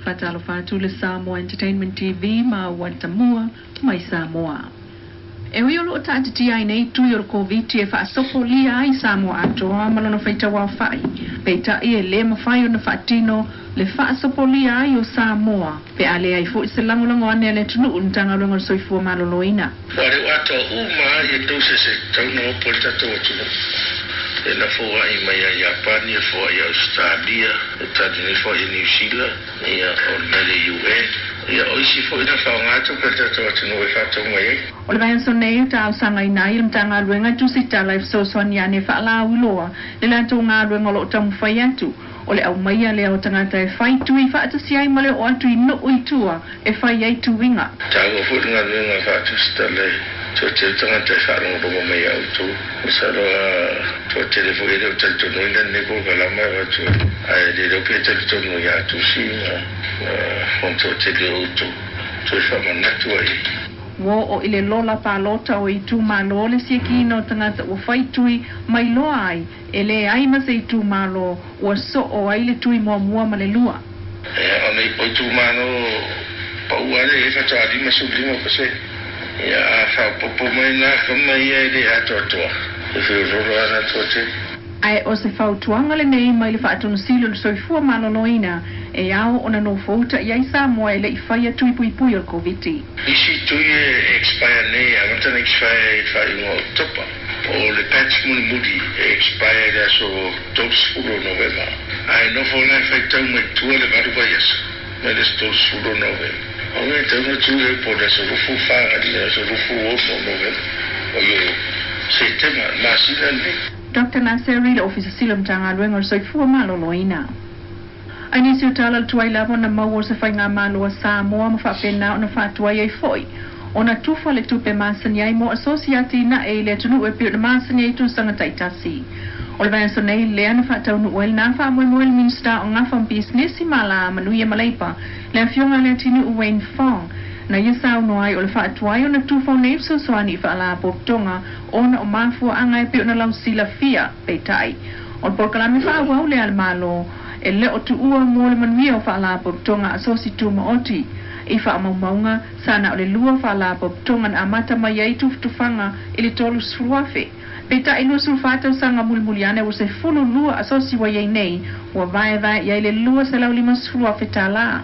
Faatalofa atu le Samoa Entertainment TV ma ua tamua mai Samoa. E ui o loo taatitia ai nei tui o le Koviti e faasopolia ai Samoa atoa ma lona faitauaofai, peitai e lē mafai ona faatino le faasopolia ai o Samoa pe a leai foʻi se lagolago ane a le atunuu i le Matagaluega o le Soifua Maloloina. Ua le atoa uma ai e doses e tatau ona opo ai le tatou atunuu. E na foai mai ia Iapani, e foai ia Ausetalia, e tali nei foai ia Niu Sila, ia o mai le UN. Ia o isi foi na faaaoga tupe a le tatou atunuu e faatau mai ai. O le vaiaso nei o talosagaina ai le Matagaluega e tusitala e fesoasoani ane e faalauiloa le latou galuega o loo taumafai atu o le aumaia lea o tagata e fai tui faatasi ai ma le oo atu i nuu i tua e fai ai tuiga. Taua foi le galuega faatusitala e toatele tagata e faalogologo mai ia outou. Masalo a toatele foi e le o talitonuina lenei polokalama e avatu ai, ae le iloa pe talitonu ia Tusi ma le toatele o outou toe faamanatu ai. Ua oo i le lola palota o itumalo le siakiina o tagata ua fai tui ma iloa ai e leai ma se itumalo ua soo ai le tui muamua ma le lua. Ia, o nei o itumalo paua lea e faatoa 55%. Ia, a faaopoopo mai nā kama ia e le atoatoa, e feoloolo lava na toatele. Ae o se fautuaga lenei mai le Faatonusili o le Soifua Maloloina e ao ona nofouta i ai Samoa e leʻi faia tui puipui o le Koviti. Isi tui e expire nei, e amata ona expire i le faaiuga o Oketopa. O le batch mulimuli e expire i le aso 30 o Novema, ae nofo la e faitau mai tua le 8 vaiaso mai le aso 30 o Novema. O le tau na tu e po o le aso 24 i le aso 26 o Novema, o le Setema, le masina lenei. Dr Naseri, le Ofisa Sili o Matagaluega o le Soifua Maloloina. Ae nisi o tala le tuai lava ona maua o se faigamalo a Samoa ma faapena ona faatuai ai foʻi ona tufa le tupe masani ai mo asosi atinae i le atunuu e pei ona masani ai tausaga taitasi. O le vaiaso nei lea na faataunuu ai lenā faamoemoe le Minisita o Gafa ma Pisinisi ma Alamanuia ma Leipa, le Afioga i le Atinuʻu Wayne Fong, na ia saunoa ai o le faatuai ona tufa o nei fesoasoani i faalapotopotoga ona o mafuaaga e pei ona lausilafia. Peitai, o le polokalame faaauau lea a le Malo e le o tuua mo le manuia o faalapotopotoga asosi tumaoti. I faamaumauga, sa na o le lua faalapotopotoga na amata mai ai tufatufaga i le 30,000. Peitai, 24 tausaga mulimuli ane ua 12 asosi ua iai nei ua vaevae i ai le $250,000 tālā.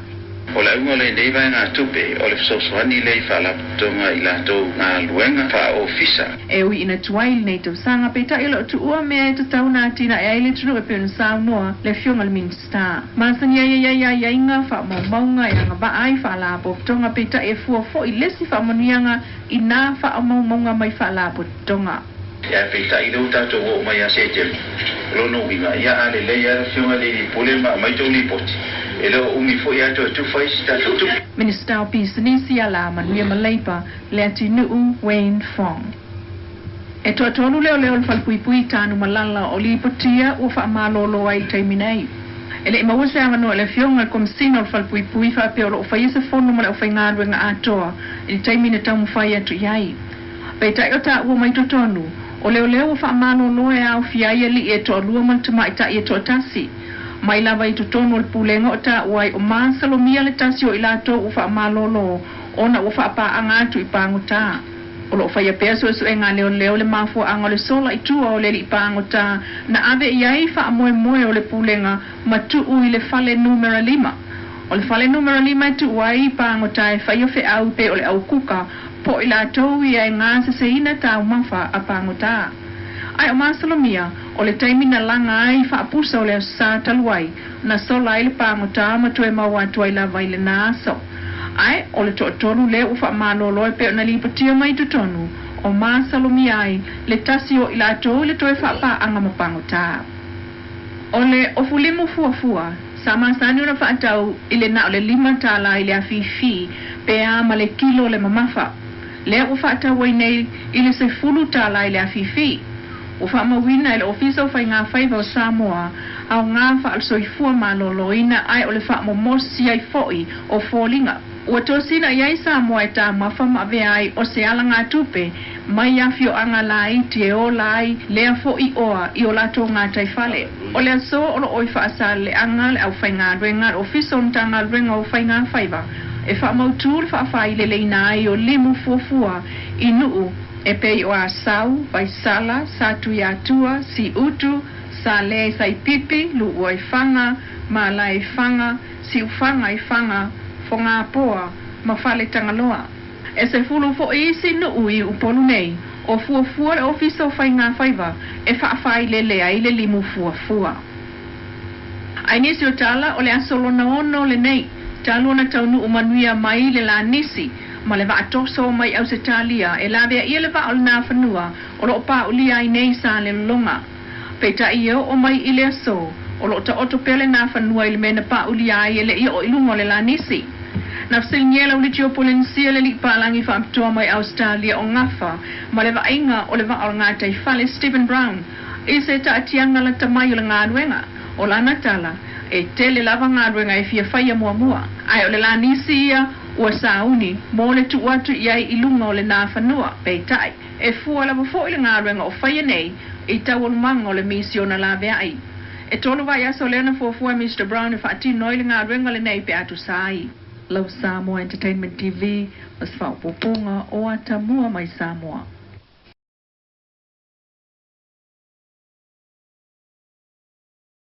O le auga o lenei vaegatupe o le fesoasoani lea i faalapotopotoga i latou galuega faaofisa. E ui ina tuai lenei tausaga, peitai o loo tuua mea e tatau ona atinae ai le atunuu e pei ona saunoa le Afioga i le Minisita. Masani ai e i ai aiaiga faamaumauga e agavaa ai faalapotopotoga, peitai e fua foʻi le isi faamanuiaga i nā faamaumauga mai faalapotopotoga. Ae peitai lea ua tatou oo mai ia Setema, o lona uiga, ia a lelei lava le Afioga i le Alii Pule ma aumai tou lipoti, e le o umi foi ae toe tufa isi tatou tupe. Minisita o Pisinisi, Alamanuia ma Leipa, le Atinuʻu Wayne Fong. E toatolu leoleo o le falepuipui Tanumalala o lipotia ua faamalōlō ai i le taimi nei. E leʻi maua se avanoa i le Afioga i le Komesina o le Falepuipui faapea o loo faia se fono ma le aufaigaluega atoa i le taimi na taumafai atu i ai. Peitai o taua mai totonu, o leoleo ua faamalōlō e aofia ai alii e toalua ma le tamaitai e toatasi. Mai lava i totonu o le pulega o taua ai o masalomia le tasi o i latou ua faamalōlō ona ua faapaaga atu i pagotā. O loo faia pea suesuega a leoleo i le mafuaaga o le sola i tua o le alii pagotā na ave i ai faamoemoe o le pulega ma tuu i le fale numera 5. O le fale numera 5 e tuu ai pagotā e faia feau pe o le aukuka po o i latou ia e gaseseina taumafa a pagotā. Ae o masalomia, o le taimi na laga ai faapusa o le aso Sā talu ai, na sola ai le pagotā ma toe maua atu ai lava i lenā aso. Ae o le toatolu lea ua faamalōlō e pei ona lipotia mai totonu, o masalomia ai le tasi o i latou i le toe faapaaga ma pagotā. O le ofulimu fuafua, sa masani ona faatau i le na o le $5 i le afifi pe a ma le kilo le mamafa. Lea ua faatau ai nei i le $10 i le afifi. Ua faamauina e le Ofisa o Faigafaiva o Samoa aogā faale-soifua malōlōina ae o le faamomosi ai foʻi o foliga. Ua tosina i ai Samoa e taumafa ma avea ai o se alagatupe mai afioaga laiti e ola ai lea fo'i oa i o latou gataifale. O le aso o loo i Faasaleleaga le aufaigaluega a le Ofisa o le Matagaluega o Faigafaiva e faamautū le faafaileleina ai o limu fuafua i nuu e pei o Asau, Vaisala, Satuiatua, Siutu, Salē Saipipi, Luuaifaga, Malaefaga, Siufaga i Faga, Fogapoa ma Faletagaloa. E 10 fo'i isi nuu i Upolu nei o fuafua le Ofisa o Faigafaiva e faafailele ai le limu fuafua. Ae nisi o tala o le aso lona 6 lenei talu ona taunuu manuia mai le lanisi ma le vaatoso mai Ausetalia e laveaia le vaa o le Nafanua o loo paaulia ai nei Salelologa. Peitai e oo mai i le aso o loo taoto pea le Nafanua i le mea na paaulia ai e le i oo i luga o le lanisi. Na fesiligia e le auliiti o Polenisia le alii palagi faapitoa mai Ausetalia o gafa ma le vaaiga o le vaa o le gataifale Stephen Brown i se taatiaga lata mai o le galuega. O lana tala, e tele lava galuega e fia faia muamua, ae o le lanisi ia ua sauni mo le tuu atu i ai i luga o le Nafanua. Peitai, e fua lava fo'i le galuega o faia nei i taualumaga o le misiona laveai. E 3 vaiaso lea na fuafua e Mr Brown e faatino ai le galuega lenei pe a tusa ai. Lau Samoa Entertainment TV, ma se faaopoopoga o Atamua mai Samoa.